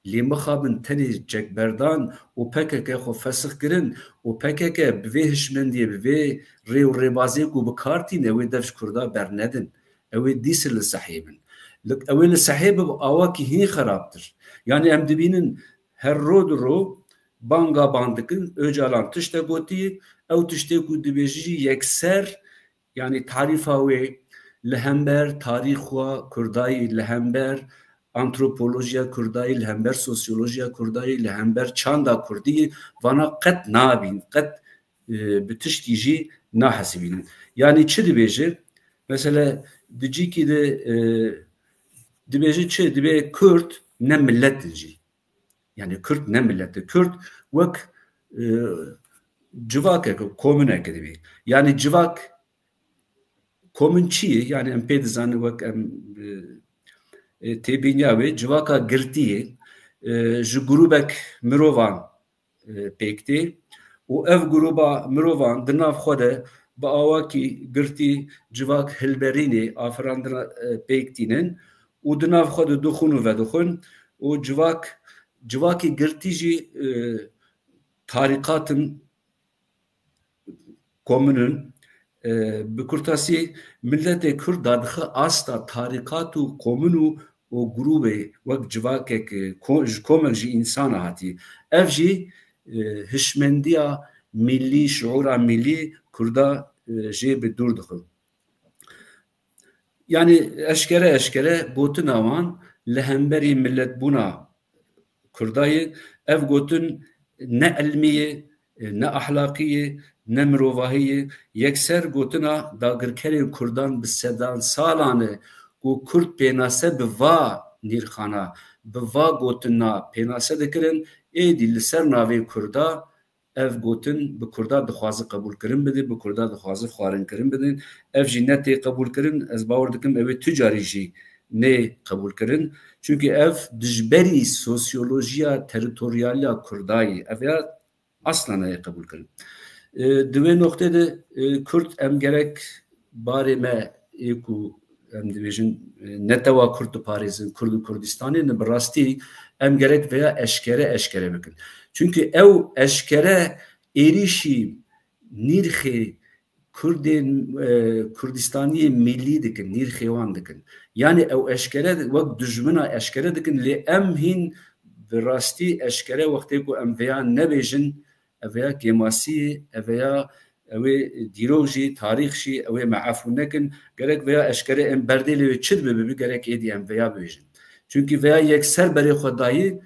Lê mixabin tenê çekberdan û P K K xwe fesix kirin û P K K bi vê hişmendiyê, bi vê rê û rêbazê ku bi kar tîne, ew ê dev ji Kurda bernedin. Ew ê dîsir li sehê bin. Li, ew ê li sehê bi awakî hîn xerabtir. Yanî em dibînin her ro di ro banga ban dikin, Ocalan tiştek gotiye, ew tiştê ku dibêjî jî yekser, yanî tarîfa wê li hember tarîxa Kurdayî, li hember antropolojiya Kurdayî, li hember sosyolojiya Kurdayî, li hember çanda Kurdî, vana qet nabîn, qet, e, bi tiştî jî nahesibînin. Yanî çi dibêje? Mesela di cîkî de, e, dibêje çi? Dibê Kurd ne millet in jî. Yanî Kurd ne millet e. Kurd wek, e, civakek, komuneke dibê. Yanî civak, komun çi ye? Yanî em pê dizanin, wek em, e, e, têbîniya wê, civaka girtî ye. E, ji grûbek mirovan, e, pêk tê û ev grûba mirovan di nav xwe de bi awakî girtî civak hilberînê, afirandina, e, pêk tînin û di nav xwe de dixwin û vedixwin û civak, civakî girtî jî, e, tarîqat in, komun in. E, bi kurtasî, miletê Kurd dadixe asta tarîqat û komun û, û grûbê wek civakek, e, ko-, ji komek ji însana hatî. Ev jî, e, hişmendiya mîllî, şiûra mîllî Kurda, e, jê bi dûr dixin. Yanî eşkere eşkere gotina wan li hemberî miletbûna Kurda ye. Ev gotin ne ilmî ye, ne ahlaqî ye, ne mirovahî ye. Yekser gotina dagirkerên Kurdan bi sedan salan e ku Kurd pênase bi va nîrxana, bi va gotina pênase dikirin, êdî li ser navê Kurda ev gotin bi Kurda dixwaze qebûlkirin bidin, bi Kurda dixwaze xwarinkirin bidin. Ev jî ne tê qebûlkirin, ez bawer dikim ew ê tu carî jî nê qebûlkirin. Çunkî ev dijberî sosyolojiya terîtoryaliya Kurda ye. Ev ya asla nayê qebûlkirin. E, di wê noqtê de, e, Kurd em gerek barê me ê ku em dibêjin, e, netewa Kurd diparêzin, Kurd û Kurdistanê, ne bi rastî em gerek veya eşkere, eşkere bikin. Çunkî ew eşkere êrîşî nîrxê Kurdên, e, Kurdistaniyê milî dikin, nîrxê wan dikin. Yanî ew eşkere wek dijmina eşkere dikin, lê em hîn bi rastî eşkere wextê ku em veya nebêjin, ev veya kêmasî ye, ev veya ew ê dîrok jî, tarîx jî, ew ê me efû nekin. Gerek veya eşkere em berdê lê wê çi dibe bibe, gerek êdî em veya bibêjin. Çunkî veya yekser berê xwe dayî,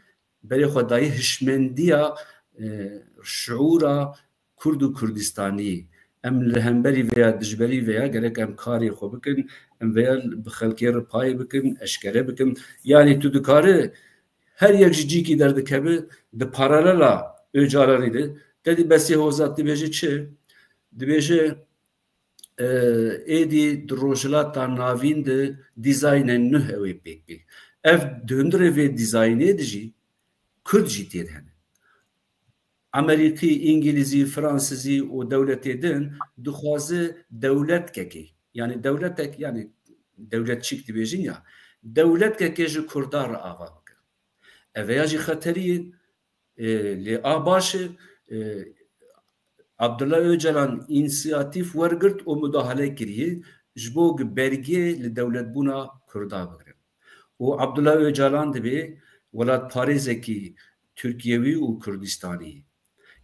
berê xwe dayî hişmendiya, e, şiûra Kurd û Kurdistanî. Em li hemberî veya dijberî veya gerek em karê xwe bikin, em veya bi xelkê re payê bikin, eşkere bikin. Yanî tu dikare her yek ji cîkî derdikeve di paralela Ocalanî de. Te dî Besê Hozat dibêje çi? Dibêje, e, êdî di Rojhilata Navîn de dîzaynên nuh ew ê pêk bê. Ev di hundirê vê dîzaynê de jî Kurd jî tê de hene. Amerîkî, Îngilîzî, Fransizî û dewletê din dixwaze dewletkekê, yanî dewletek, yanî dewletçîk dibêjin ya, dewletkekê ji Kurda re ava bike. Ev ya jî xeterî ye, e, lê a baş e, e, Abdullah Ocalan însiyatîf wergirt û mudahale kiriye ji bo ku belgê li dewletbûna Kurda bigrin. Û Abdullah Ocalan dibê welatparêzekî Tirkiyewî û Kurdistanî.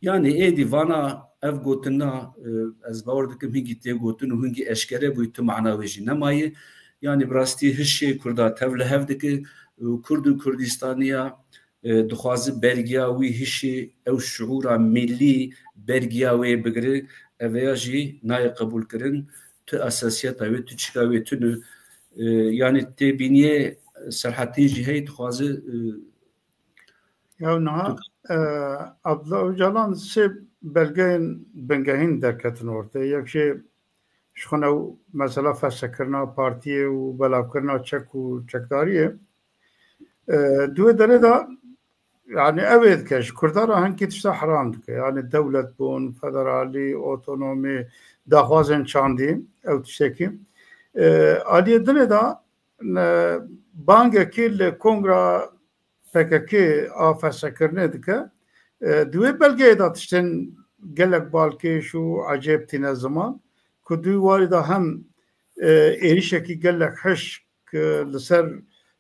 Yanî êdî vana ev gotina, e, ez bawer dikim hingî tê gotin û hingî eşkere bûyî, tu mana wê jî nemaye. Yanî bi rastî hişê Kurda tev li hev dike û Kurd û Kurdistaniya, e, dixwaze bergiya wî hişê ew şiûra milî bergiya wê bigire. Ev ya jî nayê qebûlkirin. Tu esasiyeta wê, tu çika wê tune. E, yanî tê bîniyê Serhetîn jî heye dixwaze, e, Ya niha, e, Abdullah Ocalan sê belgeyên bingehîn derketin ortê. Yek jê ji xwe ne mesela fesihkirina partiyê û belavkirina çek û çekdariyê. E, di wê derê de, yani ew ê dike, ji Kurdan re hinkî tişta heram dike. Yani dewletbûn, federalî, otonomî, daxwazên çandî, ew tiştekî. E, aliyê dinê de, ne, bangekî li kongra P K K a fesihkirinê dike. E, di wê belgeyê de tiştên gelek balkêş û ecêb tîne ziman, ku di wî warî de hem, e, êrîşekî gelek hişk, e, li ser,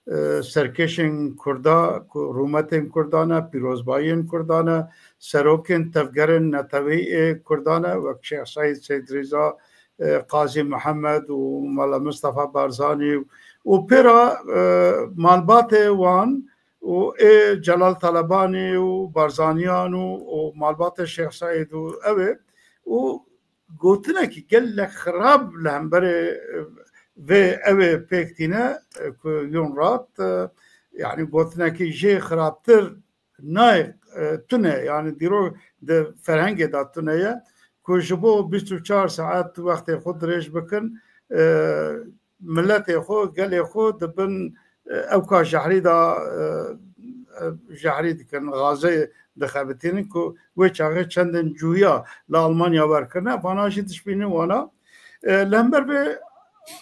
e, serkêşên Kurda, ku rûmetên Kurdan e, pîrozbayiyên Kurdan e, serokên tevgerên neteweyî ê Kurdan e, wek Şêx Seîd, Seîd Rêza, e, Qazî Mihemed û Mela Mistefa Barzanî û pê re, e, malbatê wan û ê Celal Talebanî û Barzaniyan û, û malbatê Şêx Seîd û ew ê û gotinekî gelek xirab li hemberê, e, vê ew ê pêk tîne, e, ku Yonrat, e, yani gotinekî jê xirabtir nayê, e, tune, yani dîrok di ferhengê de tune ye, ku ji bo bîst û çar saet wextê xwe dirêj bikin, e, miletê xwe, gelê xwe di bin, e, ewka jehrî de, e, e, jehrî dikin, gazê dixebitînin, ku wê çaxê çendin cûya li Almanya werkirine, vana jî dişbînin wana. E, li hember vê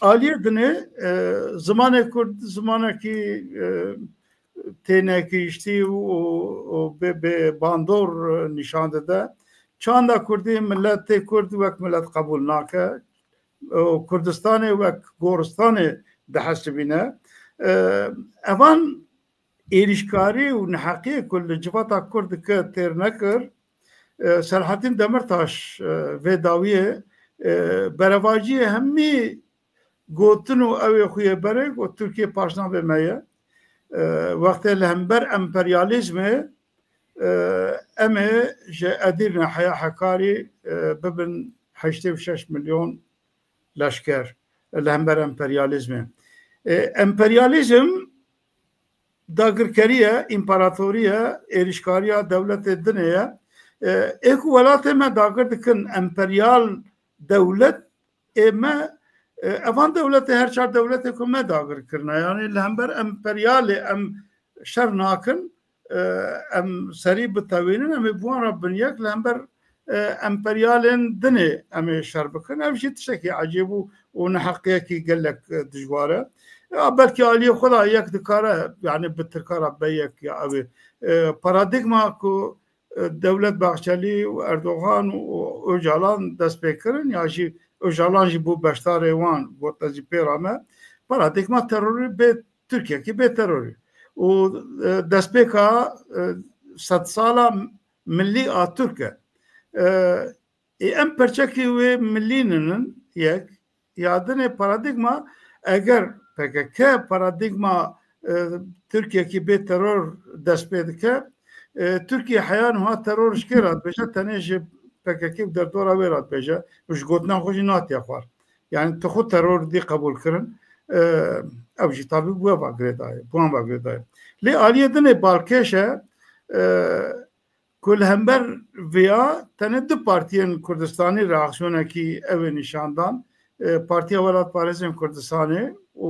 aliyê dinê, e, zimanê Kurd zimanekî, e, tênegihiştî û, û bê, bê bandor nîşan dide. Çanda Kurdî miletê Kurd wek milet qebûl nake. Û Kurdistanê wek goristanê dihesibîne. E, evan êrîşkarî û neheqiyê ku li civata Kurd dike têr nekir. E, Selahattin Demirtaş, e, vê dawiyê, e, berevajiyê hemî gotin û ew ê xuyê berê got, Tirkiye paşnavê me ye. E, wextê li hember emperyalîzmê, e, em ê ji Edîrne heya Hekarî, e, bibin heştê û şeş milyon leşker li hember emperyalîzmê. E, emperyalîzm dagirkerî ye, împaratorî ye, êrîşkariya dewletê dinê ye. E, ê ku welatê me dagir dikin emperyal dewlet, ê me, e, evan dewletê, her çar dewletê ku me dagir kirine, yani li hember emperyalê em şer nakin, e, em serî bitewînin, em ê bi wan re bin yek li hember e, emperyalên dinê em ê şer bikin. Ev jî tiştekî ecêb û, û neheqiyekî gelek, e, dijwar e. Ya belkî aliyê xwe de yek dikare, yani bi Tirka re be yek ya ew ê, e, paradîgma ku, e, Dewlet Bahçelî û Erdogan û Ocalan dest pê kirin, ya jî Ocalan jî bû beşdarê wan, got ez jî pê re me. Paradîgma terorî bê Tirkiyekî bê terorî. Û, e, destpêka, e, sedsala milî a Tirk e. E, ê em perçekî wê milî ninin yek, ya dinê paradîgma, eger P K K paradîgma, e, Tirkiyekî bê teror dest pê dike, e, Tirkiye heya niha teror ji kê re dibêje, tenê ji P K K û derdora wê re dibêje û ji gotina xwe jî natiye xwar. Yani tu xwe teror dî qebûl kirin, e, ew jî tabî bi we ve girêdayê, bi wan ve girêdayê. Lê aliyê dinê balkêş e, e, ku li hember vêya tenê du partiyên Kurdistanî reaksiyonekî ew ê nîşan dan, e, Partiya Welatparêzên Kurdistanê û,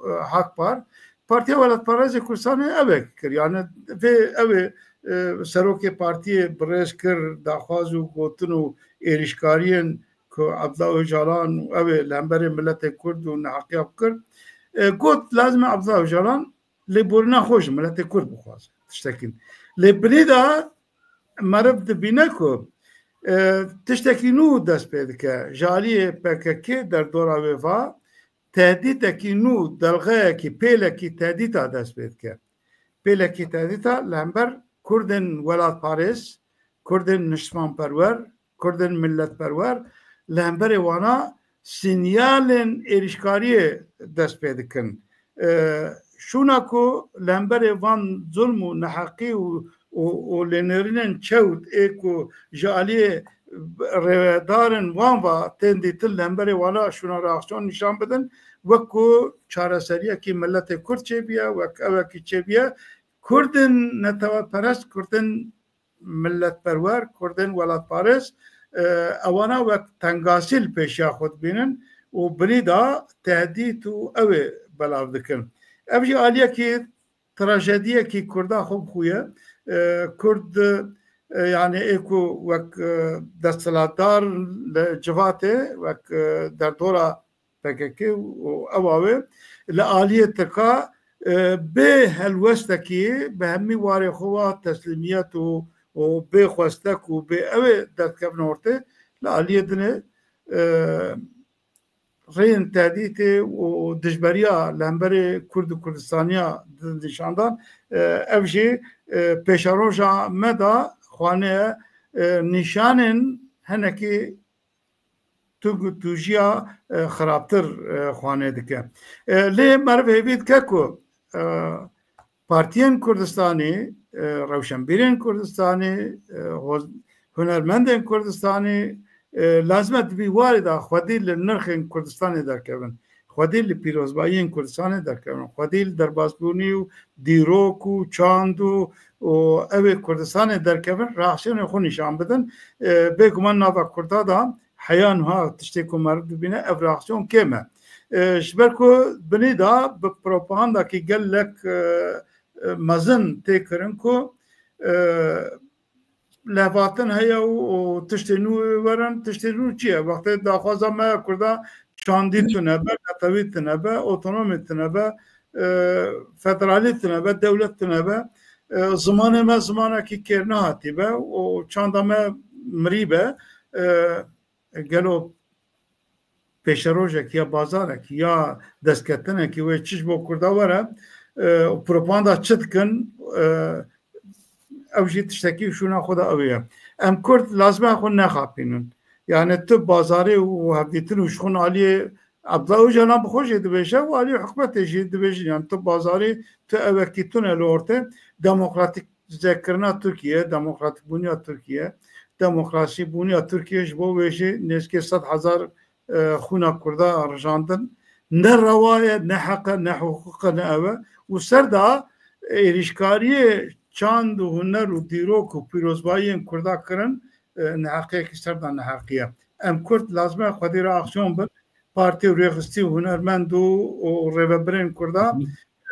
e, Hakpar. Partiya Welatparêzê Kurdistanê ew ê kir. Yani vê ew ê, e, serokê partiyê bi rêz kir, daxwaz û gotin û êrîşkariyên ku Abdullah Ocalan û ew ê li hemberê miletê Kurd û neheqiya kir. E, got, lazim e Abdullah Ocalan lêborîna xwe ji miletê Kurd bixwaze. Tiştekî. Lê binê de meriv dibîne ku, e, tiştekî nû dest pê dike. Ji aliyê P K K derdora wê va, tehdîtekî nû, delxeyekî, pêlekî tehdîta dest pê dike. Pêlekî tehdîta li hember Kurdên welatparêz, Kurdên niştimanperwer, Kurdên miletperwer, li hemberê wana sinyalên êrîşkariyê dest pê dikin. E, şûna ku li hemberê van zulm û neheqî û, û, û lênêrînên çewt ê ku ji aliyê rêvedarên wan ve tên dîtin, li hemberê wana şûna reaksiyon nîşan bidin, wek ku çareseriyekî miletê Kurd çêbiye, wek ewekî çêbiye, Kurdên neteweperest, Kurdên miletperwer, Kurdên welatparêz, e, ewana wek tengasî li pêşiya xwe dibînin û binî de tehdît û ew ê belav dikin. Ev jî aliyekî trajediyekî Kurda xwe bi xwe ye. E, Kurd, e, yani ê ku wek, e, desthilatdar li civatê, wek, e, derdora P K K û ewa wê li aliyê Tirka, e, bê helwestekî bi hemî warê xwe wa teslîmiyet û, û bê xwestek û bê ew ê derdikevin ortê, li aliyê dinê, e, rêyên tehdîtê û dijberiya li hemberê Kurd û Kurdistaniya di nîşandan, e, ev jî, e, pêşeroja me de xwane, e, nîşanên hinekî tu, tûjiya, e, xirabtir, e, xwane dike. E, lê meriv hêvî dike ku, e, partiyên Kurdistanê, e, rewşenbîrên Kurdistanê, e, hoz-, hunermendên Kurdistanê, e, lazim e di vî warê de xwedî li nirxên Kurdistanê derkevin. Xwedî li pîrozbayiyên Kurdistanê derkevin. Xwedî li derbasbûnî û dîrok û çand û, û ew ê Kurdistanê derkevin, reaksiyonê xwe nîşan bidin. E, bêguman nava Kurda de heya niha tiştê ku meriv dibîne ev reaksiyon kêm e. E, ji ber ku binî de bi propagandakî gelek, e, e, mezin tê kirin ku, e, lehvatin heye û, û tiştê nû werin, tiştê nû çi ye? Wextê daxwaza me ya Kurda çandî tune be, netewî tune be, otonomî tune be, e, federalî tune be, dewlet tune be, e, zimanê me zimanekî kêrnehatî be û çanda me mirî be, e, gelo pêşerojekî ya bazarekî ya destketinekî wê çi ji bo Kurda were, e, propaganda çi dikin, e, ew jî tiştekî şûna xwe de ew ye. Em Kurd lazim e xwe nexapînin. Yani tu bazarê û hevdîtin û ji xwe aliyê Abdullah Ocalan bi xwe jî dibêje û aliyê hikûmetê jî dibêjin. Yani tu bazarê, tu ewekî tune li ortê demokratîk zekirina Tirkiye, demokratîkbûniya Tirkiye, demokrasîbûniya Tirkiye ji bo wê jî nêzîkî sed hezar, e, xûna Kurda rijandin. Ne rewa ye, ne heq e, ne hiqûq e, ne ew e. Û ser de êrîşkariyê çand û huner û dîrok û pîrozbayiyên Kurda kirin, e, neheqiyekî ser de neheqî ye. Em Kurd lazim e xwedî reaksiyon bin, partî û rêxistî û hunermend û, û rêvebirên Kurda,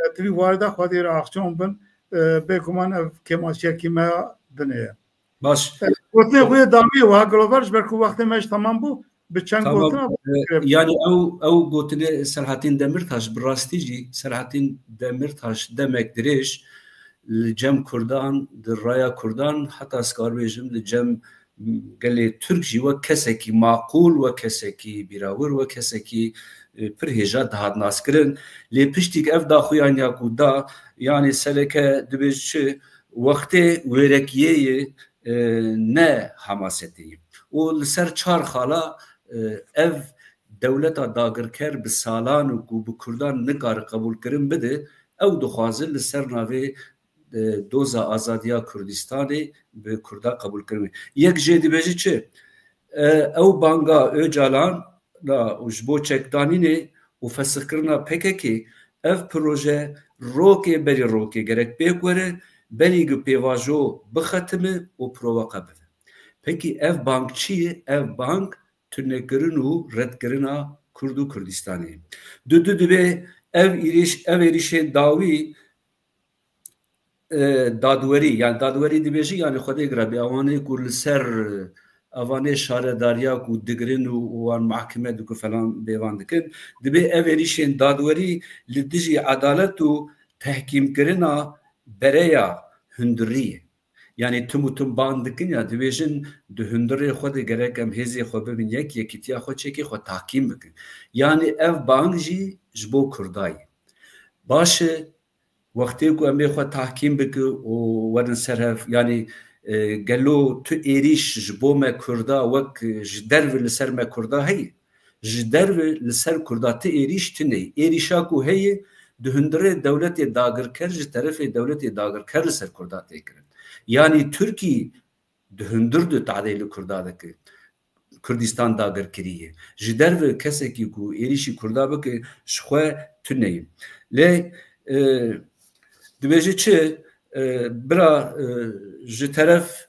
e, di vî warê de xwedî reaksiyon bin, e, bêguman ev kêmasiyekî me ya dinê ye. Baş. Gotinê xwe yê dawî ye, wiha gilover, ji ber ku wextê me ji temam bû, bi çend Tamam. gotina E, yani ew, ew gotinê Selahattin Demirtaş, bi rastî jî Selahattin Demirtaş demek dirêj li cem Kurdan, di raya Kurdan, heta ez karim bêjim li cem gelê Türk jî wek kesekî maqûl, wek kesekî bîrawir, wek kesekî, e, pir hêja dihat naskirin. Lê piştîk ev daxuyaniya ku da, yani sereke dibêj çi, wextê wêrekiyê ye, e, ne hemasetê ye. Û li ser çar xala, e, ev dewleta dagirker bi salan û ku bi Kurdan nikare qebûlkirin bide, ew dixwaze li ser navê, e, doza azadiya Kurdistanê bi Kurda qebûlkirin. Yek jê dibêje çi? E, ew banga Ocalan da û ji bo çekdanînê û fesixkirina P K K, ev proje rokê berî rokê gerek pêk were, berî ku pêvajo bixetime û provoka bibe. Pekî ev bang çi ye? Ev bang tunekirin û redkirina Kurd û Kurdistanê. Du du dibê ev êrîş, ev êrîşên dawî, e, dadwerî, yani dadwerî dibêjî, yani Xwedê girabe, ewanê ku li ser, evanê şaredariya ku digirin û wan mahkeme diku falan bêvan dikin, dibê ev êrîşên dadwerî li dijî edalet û tehkîmkirina bereya hundirî ye. Yani tim û tim ban dikin ya dibêjin di hundirê xwe de gerek em hêzê xwe bibin yek, yekîtiya xwe çêkê xwe tahkîm bikin. Yani ev bang jî ji bo Kurda ye. Baş e, wextê ku em ê xwe tahkîm bikin û werin ser hev, yani, e, gelo tu êrîş ji bo me Kurda wek, e, ji derve li ser me Kurda heye? Ji derve li ser Kurda ti êrîş tune ye. Êrîşa ku heye, di hundirê dewletê dagirker, ji terefê dewletê dagirker li ser Kurda tê kirin. Yani Tirkî di hundir de tadê li Kurda dike. Kurdistan dagirkirî ye. Ji derve kesekî ku êrîşî Kurda bike, ji xwe tune ye. Lê, e, dibêje çi? E, bira, e, ji teref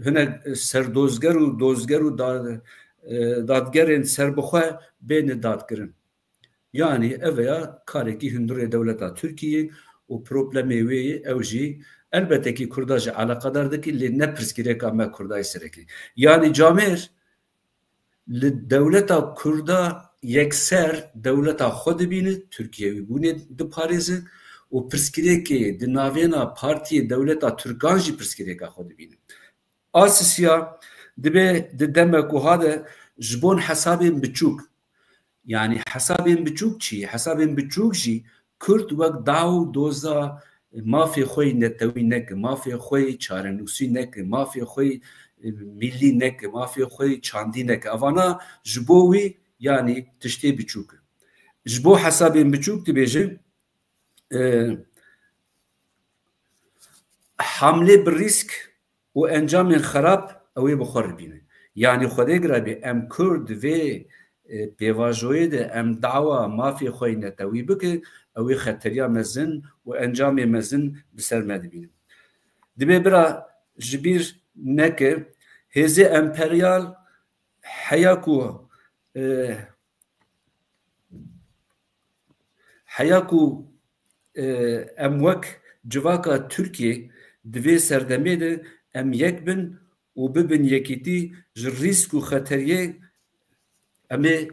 hinek serdozger û dozger û da-, e, dadgerên serbixwe bêne dadkirin. Yani ev ya karekî hundirê dewleta Tirkiyê û problemê wê ye, ew jî elbette ki Kurda jî eleqedar dike, lê ne pirsgirêka me Kurda yê serekî. Yani camêr li dewleta Kurda yekser dewleta xwe dibîne, Tirkiye wî bûnê diparêze û pirsgirêkê di navêna partiyê dewleta Tirkan jî pirsgirêka xwe dibîne. Asisiya dibe di demek wiha de ji bon hesabên biçûk, yani hesabên biçûk çi? Hesabên biçûk jî Kurd wek daw û doza mafê xwe yê netewî neke, mafê xwe yê çarenûsî neke, mafê xwe yê, e, mîlî neke, mafê xwe yê çandî neke. Evana ji bo wî, yani, tiştê biçûk e. Ji bo hesabên biçûk dibêjin, e, hamlê bi rîsk û encamên xerab ew ê bi xwe re bîne. Yanî Xwedê girabî em Kurd vê, e, pêvajoyê de em dawa mafê xwe yê netewî bike, ew ê xeteriya mezin û encamê mezin bi ser me dibînin. Dibê bira ji bîr neke, hêzê emperyal heya ku, e, Heya ku, e, em wek civaka Tirkiyê di vê serdemê de em yek bin û bibin yekîtî ji rîsk û xeteriyê em ê,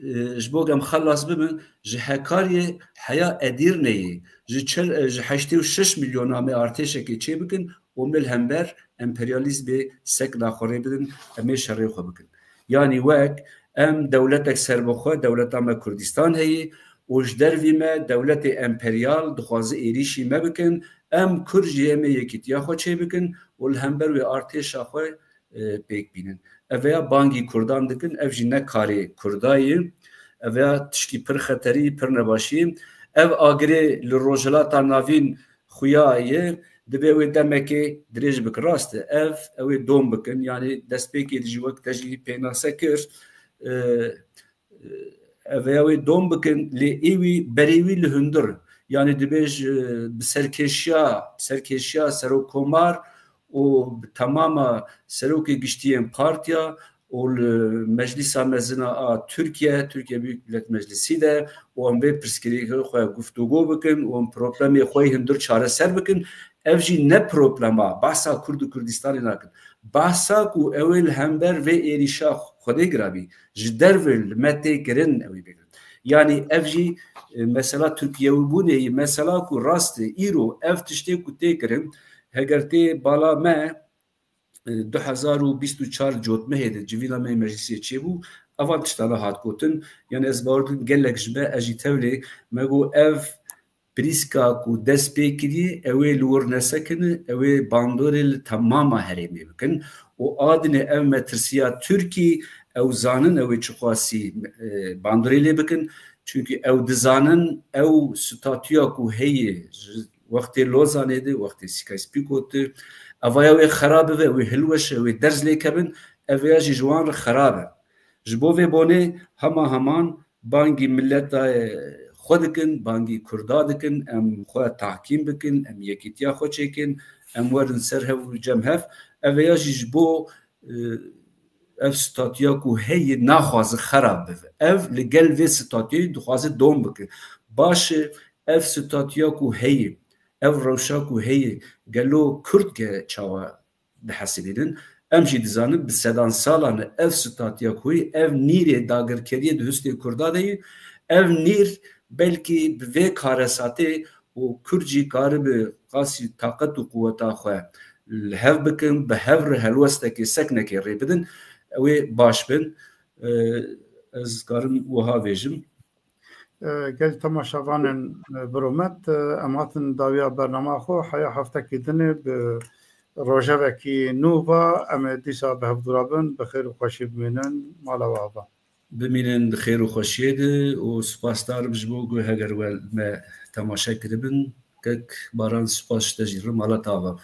e, ji bo em xelas bibin ji hekariyê heya Edîrneyê, ji çil, e, ji heştê û şeş milyon em ê artêşekê çêbikin û em ê li hember emperyalîzmê sek naxwerê bidin, em ê şerê xwe bikin. Yanî wek em dewletek serbixwe, dewleta me Kurdistan heye û ji dervî me dewletê emperyal dixwaze êrîşî me bikin, em Kurd jî em ê yekîtiya xwe çêbikin û li hember wê artêşa xwe, e, pêk bînin. Ev ya bangî Kurdan dikin, ev jî ne karê Kurda ye. Ev ya tişkî pir xeterî, pir nebaşî ye. Ev agirê li Rojhilata Navîn xuya ye, divê wê demekê dirêj bike. Rast e, ev, ew ê dom bikin. Yanî destpêkê dijî wek te jî pênase kir, e, ev ya wê dom bikin, lê ê wî berê wî li hundir. Yanî dibêj, e, bi serkêşiya, bi serkêşiya serokkomar û bi temama serokê giştiyên partiya û li Meclîsa Mezin a Tirkiye, Türkiye Büyük Millet Meclisi de û em vê pirsgirêkê xwe guftûgo bikin û em problemê xwe yê hundir çareser bikin. Ev jî ne problema, behsa Kurd û Kurdistanê nakin. Behsa ku ew ê li hember vê êrîşa Xwedê girabî ji derve li me tê kirin, ew ê bêgirin. Yanî ev jî, e, mesela Tirkiyewîbûnê yî, mesela ku rast e, îro ev tiştê ku tê kirin, heger tê bala me, e, du hezar û bîst û çar cotmehê de civîna me yê meclisê çêbû, evan tiştana hat gotin. Yanî ez bawer dikim gelek ji me, ez jî tevlê me got ev prîska ku dest pê kiriye, ew ê li wir nesekine, ew ê bandorê li temama herêmê bikin. Û adine ev metirsiya Tirkî, ew zanin ew ê çiqasî, e, bandorê lê bikin. Çunkî ew dizanin ew statûya ku heye ji wextê Lozanê de, wextê Sykes-Picot de, evaya wê xera bibe, wê hilweşe, wê derz lê kevin, ev ya jî ji wan re xerab e. Ji bo vê bonê hema heman bangî mileta xwe dikin, bangî Kurda dikin, em xwe tahkîm bikin, em yekîtiya xwe çêkin, em werin ser hev û cem hev. Ev ya jî ji bo, e, ev statûya ku heye naxwaze xerab bibe. Ev li gel vê statûyê dixwaze dom bike. Baş e, ev statûya ku heye, ev rewşa ku heye, gelo Kurd ge çawa dihesibînin? Em jî dizanin bi sedan salan e ev statûya ku heye, ev nîrê dagirkeriyê di hustê Kurda de ye. Ev nîr belkî bi vê karesatê û Kurd jî karibe qasî taqet û quweta xwe li hev bikin, bi hev re helwestekê, seknekê rê bidin, ew ê baş bin. E, ez karim wiha vêjim. E, gel temaşevanên, e, bi rûmet, e, em hatin dawiya bernama xwe, heya heftekî dinê bi rojevekî nû ve, em ê dîsa bi hev dûra bin, bi xêr û xweşî bimînin, mala we ava. Bimînin di xêr û xweşiyê de û spasdar im ji bo ku heger we me temaşe kiribin. Kek Baran, spas ji te jî re, mala te ava be.